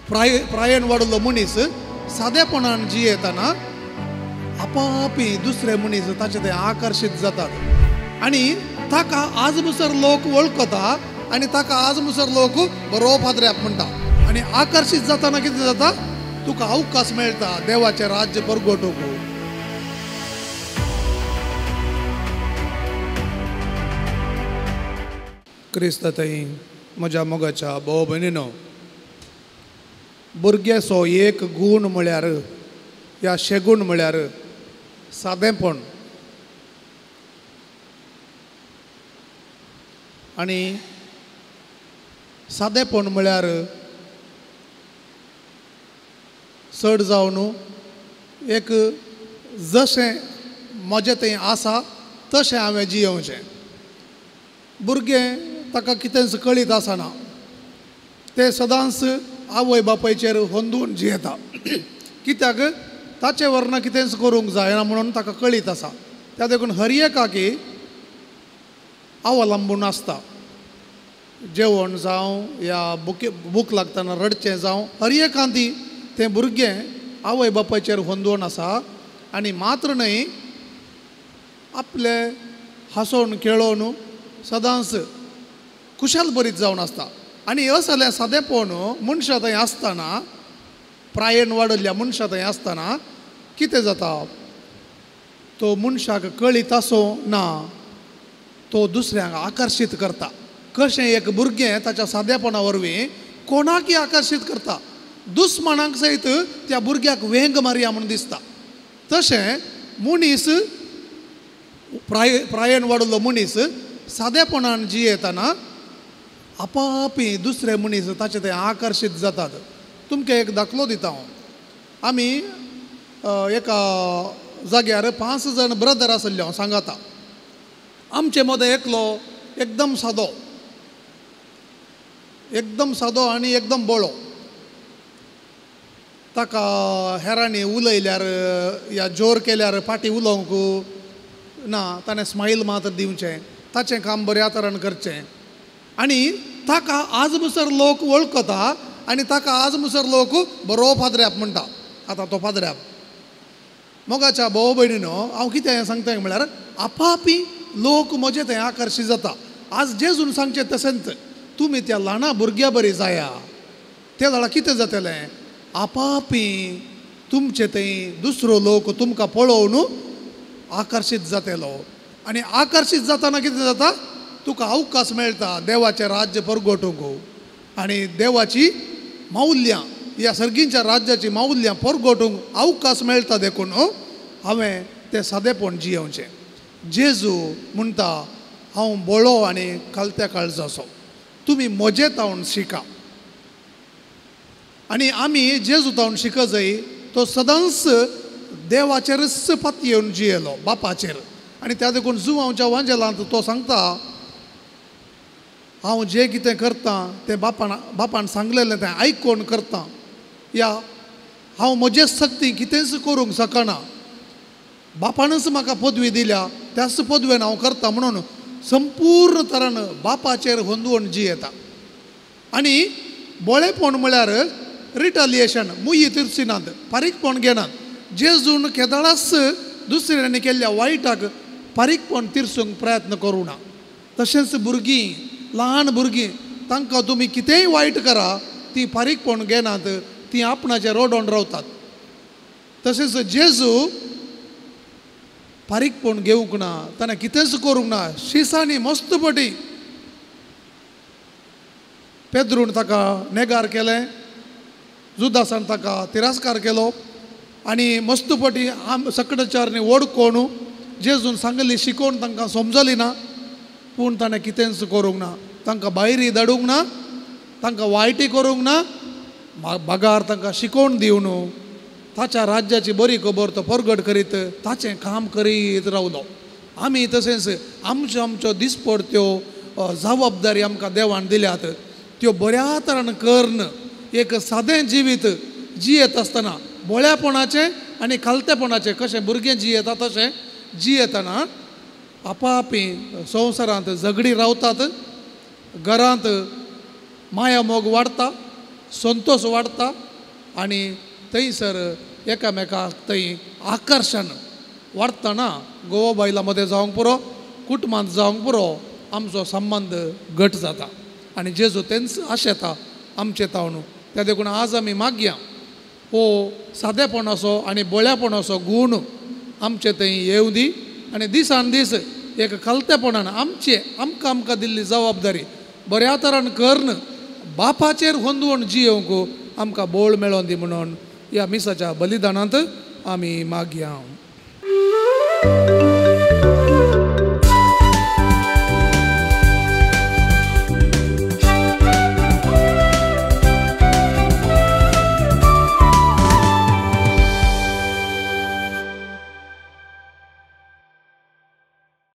प्रायेन वाडिल्लो मनीस सादेपणान जियेतना आपापी दुसरे मनीस ताचे ते आकर्शीत जातात आनी ताका आज मुसर लोक वळखता आनी ताका आज मुसर लोक बरो पाद्र्याप म्हणटा. आनी आकर्शीत जातना कितें जाता, तुका अवकाश मेळटा देवाचें राज्य परगटूंक. क्रिस्त थंय म्हज्या मोगाच्या भाव भयणीनो, भुरग्याचो एक गूण म्हळ्यार या शेगूण म्हळ्यार सादेपण. आनी सादेपण म्हळ्यार चड जावन एक जशें म्हजें थंय आसा तशें हांवें जियोवचें. भुरगें ताका कितेंच कळीत आसना, तें सदांच आवय बापायचेर होंदून जियेता, कित्याक ताचे वरना कितेंच करूंक जायना म्हणून ताका कळीत आसा. त्या देखून हर एकाकी अवलंबून आसता. जेवण जावं या भूक लागतना रडचें जावं, हर एकांती तें भुरगें आवय बापायचेर होंदून आसा. आनी मात्र न्हय, आपले हांसोवन खेळोवन सदांच खुशाल बरीत जावन आसता. आनी असलें सादेपण मनशां थंय आसतना, प्रायेन वाडिल्ल्या मनशां थंय आसतना कितें जाता, तो मनशाक कळीत आसूं ना तो दुसऱ्यांक आकर्शीत करता. कशें एक भुरगें ताच्या सादेपणा वरवीं कोणाकय आकर्शीत करता, दुस्मानाक सयत त्या भुरग्याक वेंग मारया म्हूण दिसता. तशें मनीस प्रायेन वाडिल्लो मनीस सादेपणान जियेतना आपापी दुसरे मनीस ताचे ते आकर्शीत जातात. तुमकां एक दाखलो दिता हांव. आमी एका जाग्यार 5 जाण ब्रदर आसले हांव सांगाता. आमचे मदें एकलो एकदम सादो, एकदम सादो आनी एकदम बोळो. ताका हेरांनी उलयल्यार या जोर केल्यार फाटीं उलोवंक ना, ताणें स्मायल मात्र दिवचें, ताचें काम बऱ्या तरान करचें. आनी ताका आज मुसर लोक वळखता आनी ताका आज मुसर लोक बरो पाद्र्याप म्हणटा. आतां तो पाद्र्याप. मोगाच्या भाव भयणीनो, हांव कितें सांगता म्हळ्यार आपापी लोक म्हजे थंय आकर्शीत जाता. आज जेजून सांगचें तशेंच, तुमी त्या ल्हाना भुरग्या बरी जाया, ते जाल्यार कितें जातलें, आपापी तुमचे थंय दुसरो लोक तुमकां पळोवन आकर्शीत जातलो. आनी आकर्शीत जातना कितें जाता, तुका अवकाश मेळटा देवाचें राज्य परगटूंक आनी देवाची मौल्यां ह्या सर्गींच्या राज्याची मौल्यां परगटूंक अवकाश मेळटा. देखून हांवें तें सादेपण जियोवचें. जेजू म्हणटा, हांव बोळो आनी खालत्या काळजाचो, तुमी म्हजे तावन शिका. आनी आमी जेजू तावन शिक जाय, तो सदांच देवाचेरच पातयेवन जियेलो, बापाचेर. आनी त्या देखून जुवांवच्या वांजेलांत तो सांगता, हांव जें कितें करतां तें बापान सांगलेलें तें आयकून करतां, या हांव म्हजे शक्ती कितेंच करूंक शकना, बापानच म्हाका पदवी दिल्या त्याच पदवेन हांव करता म्हणून संपूर्ण तरान बापाचेर होंदवण जियेता. आनी बोळेपण म्हळ्यार रिटालिएशन, मुयी तिरसिनात, फारीकपण घेनात. जेजून केदळाच दुसऱ्यांनी केल्ल्या वायटाक फारीकपण तिरसूंक प्रयत्न करूं ना. तशेंच भुरगीं, ल्हान भुरगीं, तांकां तुमी कितेंय वायट करा, तीं फारीकपण घेनात, तीं आपणाचेर रडोन रावतात. तशेंच जेजू फारीकपण घेवंक ना, ताणें कितेंच करूंक ना, शिसांनी मस्त पटी पेद्रून ताका नेगार केलें, जुदासान ताका तिरस्कार केलो आनी मस्त पटी आम सकडाचारनी ओडकोण जेजून सांगली शिकोवन तांकां समजली ना, पूण ताणें कितेंच करूंक ना, तांकां भायरी धाडूंक ना, तांकां वायटी करूंक ना, बगार तांकां शिकोवन दिवन ताच्या राज्याची बरी खबर तो परगट करीत ताचें काम करीत रावलो. आमी तशेंच आमच्यो आमच्यो दिसपडत्यो जबाबदारी आमकां देवान दिल्यात त्यो बऱ्या तरान करून एक सादें जिवीत जियेत आसतना बोळ्यापणाचें आनी खालतेपणाचें कशें भुरगें जियेता तशें जियेतना आपापी संवसारांत झगडी रावतात, घरांत माया मोग वाडटा, संतोश वाडटा आनी थंयसर एकामेकाक थंय आकर्शण वाडटना गोवा बायलां मदें जावंक पुरो, कुटुंबांत जावंक पुरो, आमचो संबंद घट जाता आनी जेजू तेंच आशेता आमचे तावन. त्या देखून आज आमी मागया हो सादेपणाचो आनी बळ्यापणाचो गूण आमचे थंय येवं दी आनी दिसान दीस एक कलतेपणान आमचे आमकां आमकां दिल्ली जबाबदारी बऱ्या तरान करून बापाचेर होंदवण जियोवंक आमकां बोळ मेळोन दी म्हणून ह्या मिसाच्या बलिदानांत आमी मागया.